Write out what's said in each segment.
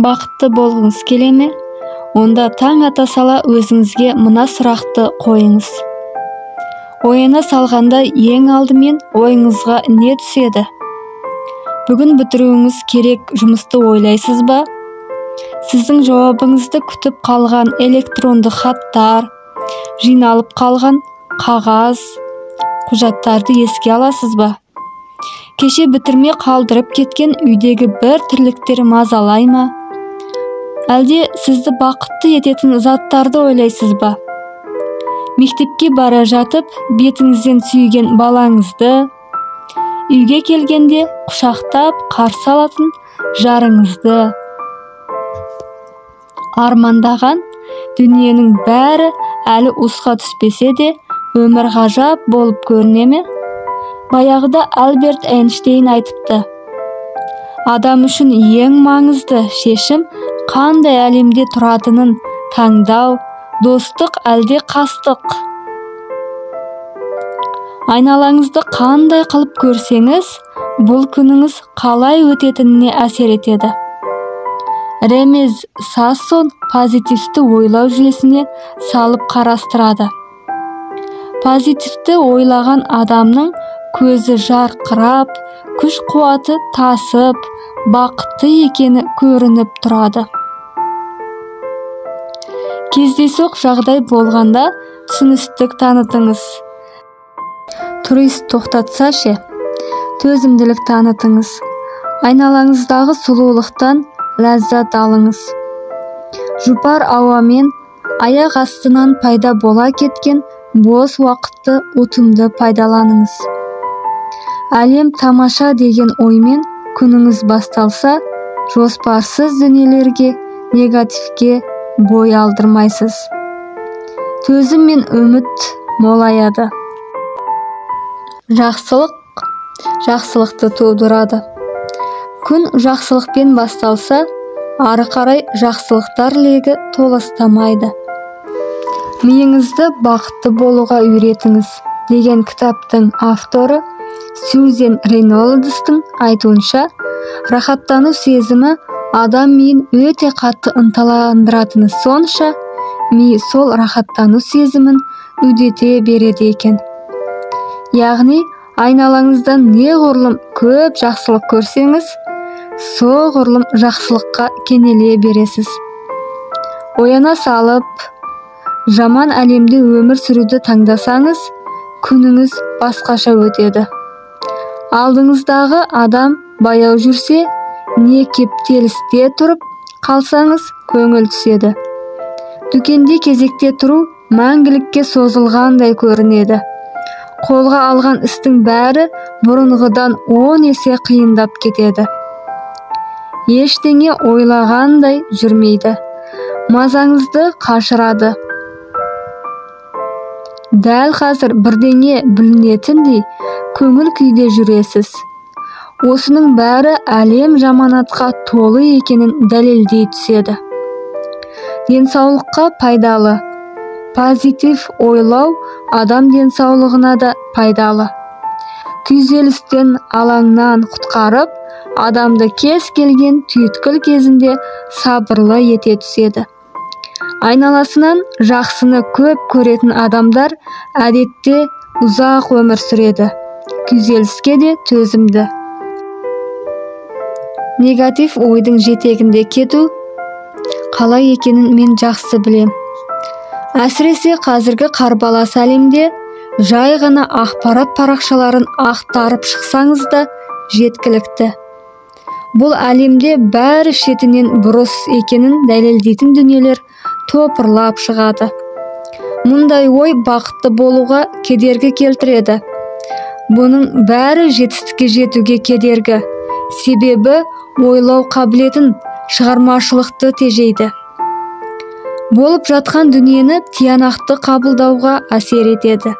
Бақытты болғыңыз келе ме? Онда таң ата сала өзіңізге мына сұрақты қойыңыз. Ояна салғанда ең алдымен ойыңызға не түседі? Бүгін бітіруіңіз керек жұмысты ойлайсыз ба? Сіздің жауабыңызды күтіп қалған электронды хаттар, жиналып қалған қағаз, құжаттарды еске аласыз ба? Кеше бітірме қалдырып кеткен үйдегі бір тірліктер мазалай ма? Әлде сізді бақытты ететін заттарды ойлайсыз ба? Мектепке бара жатып, бетіңізден сүйген балаңызды, үйге келгенде құшақтап қарсы алатын жарыңызды армандаған дүниенің бәрі әлі уысқа түспесе де, өмір ғажап болып көріне ме? Баяғыда Альберт Эйнштейн айтыпты: адам үшін ең маңызды шешім қандай әлемде тұратынын таңдау, достық әлде қастық. Айналаңызды қандай қылып көрсеңіз, бұл күніңіз қалай өтетініне әсер етеді. Ремез Сассон позитивті ойлау жүйесіне салып қарастырады. Позитивті ойлаған адамның көзі жарқырап, күш қуаты тасып, бақытты екені көрініп тұрады. Кездейсоқ жағдай болғанда түсіністік танытыңыз. Турист тоқтатса ше, төзімділік танытыңыз. Айналаңыздағы сұлулықтан ләззат алыңыз. Жұпар ауамен аяқ астынан пайда бола кеткен бос уақытты ұтымды пайдаланыңыз. Әлем тамаша деген оймен күніңіз басталса, жоспарсыз дүниелерге, негативке бой алдырмайсыз. Төзім мен үміт молаяды. Жақсылық жақсылықты тудырады. Күн жақсылықпен басталса, ары қарай жақсылықтар легі толастамайды. Миыңызды бақытты болуға үйретіңіз деген кітаптың авторы Сьюзен Рейнольдстың айтуынша, рахаттану сезімі адам миын өте қатты ынталандыратыны сонша, ми сол рахаттану сезімін үдете береді екен. Яғни, айналаңыздан неғұрлым көп жақсылық көрсеңіз, соғұрлым жақсылыққа кенеле бересіз. Ояна салып, жаман әлемде өмір сүруді таңдасаңыз, күніңіз басқаша өтеді. Алдыңыздағы адам баяу жүрсе, не кептелісте тұрып қалсаңыз, көңіл түседі. Дүкенде кезекте тұру мәңгілікке созылғандай көрінеді. Қолға алған істің бәрі бұрынғыдан 10 есе қиындап кетеді. Ештеңе ойлағандай жүрмейді. Мазаңызды қашырады. Дәл қазір бірдеңе білінетіндей көңіл күйде жүресіз. Осының бәрі әлем жаманатқа толы екенін дәлелдей түседі. Денсаулыққа пайдалы. Позитив ойлау адам денсаулығына да пайдалы. Күйзелістен, алаңнан құтқарып, адамды кез келген түйткіл кезінде сабырлы ете түседі. Айналасынан жақсыны көп көретін адамдар әдетте ұзақ өмір сүреді. Күйзеліске де төзімді. Негатив ойдың жетегінде кету қалай екенін мен жақсы білем. Әсіресе қазіргі қарбалас әлемде жай ғана ақпарат парақшаларын ақтарып шықсаңыз да жеткілікті. Бұл әлемде бәрі шетінен бұрыс екенін дәлелдейтін дүниелер топырлап шығады. Мұндай ой бақытты болуға кедергі келтіреді. Бұның бәрі жетістікке жетуге кедергі. Себебі ойлау қабілетін, шығармашылықты тежейді. Болып жатқан дүниені тиянақты қабылдауға әсер етеді.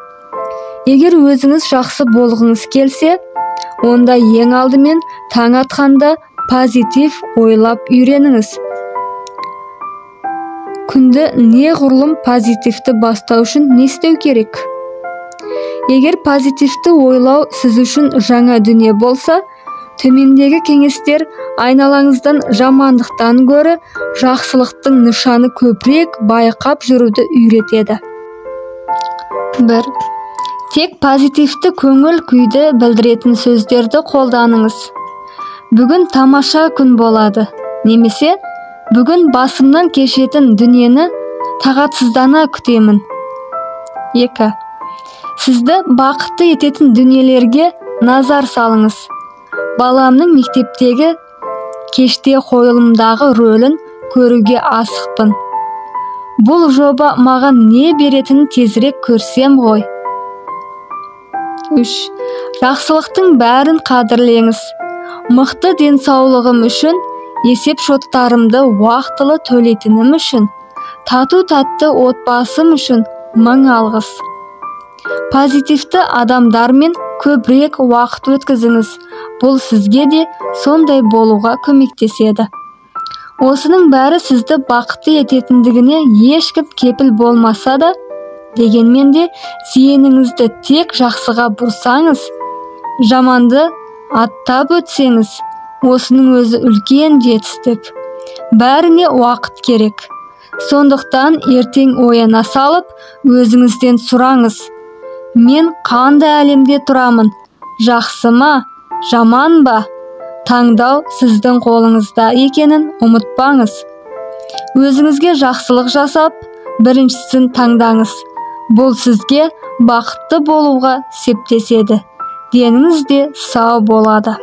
Егер өзіңіз жақсы болғыңыз келсе, онда ең алдымен таң атқанда позитив ойлап үйреніңіз. Күнді неғұрлым позитивті бастау үшін не істеу керек? Егер позитивті ойлау сіз үшін жаңа дүние болса, Төмендегі кеңестер айналаңыздан жамандықтан гөрі жақсылықтың нышаны көбірек байқап жүруді үйретеді. 1. Тек позитивті көңіл күйді білдіретін сөздерді қолданыңыз. Бүгін тамаша күн болады, немесе бүгін басымнан кешетін дүниені тағатсыздана күтемін. 2. Сізді бақытты ететін дүниелерге назар салыңыз. Баламның мектептегі кеште қойылымдағы рөлін көруге асықпын. Бұл жоба маған не беретінін тезірек көрсем ғой. 3. Жақсылықтың бәрін қадірлеңіз. Мықты денсаулығым үшін, есеп шоттарымды уақытылы төлейтінім үшін, тату-тәтті отбасым үшін мың алғыс. Позитивті адамдармен көбірек уақыт өткізіңіз. Бұл сізге де сондай болуға көмектеседі. Осының бәрі сізді бақытты ететіндігіне ешкім кепіл болмаса да, дегенмен де зейініңізді тек жақсыға бұрсаңыз, жаманды аттап өтсеңіз, осының өзі үлкен жетістік. Бәріне уақыт керек. Сондықтан ертең ояна салып, өзіңізден сұраңыз. Мен қандай әлемде тұрамын? Жақсы ма, жаман ба? Таңдау сіздің қолыңызда екенін ұмытпаңыз. Өзіңізге жақсылық жасап, біріншісін таңдаңыз. Бұл сізге бақытты болуға септеседі. Деніңіз де сау болады.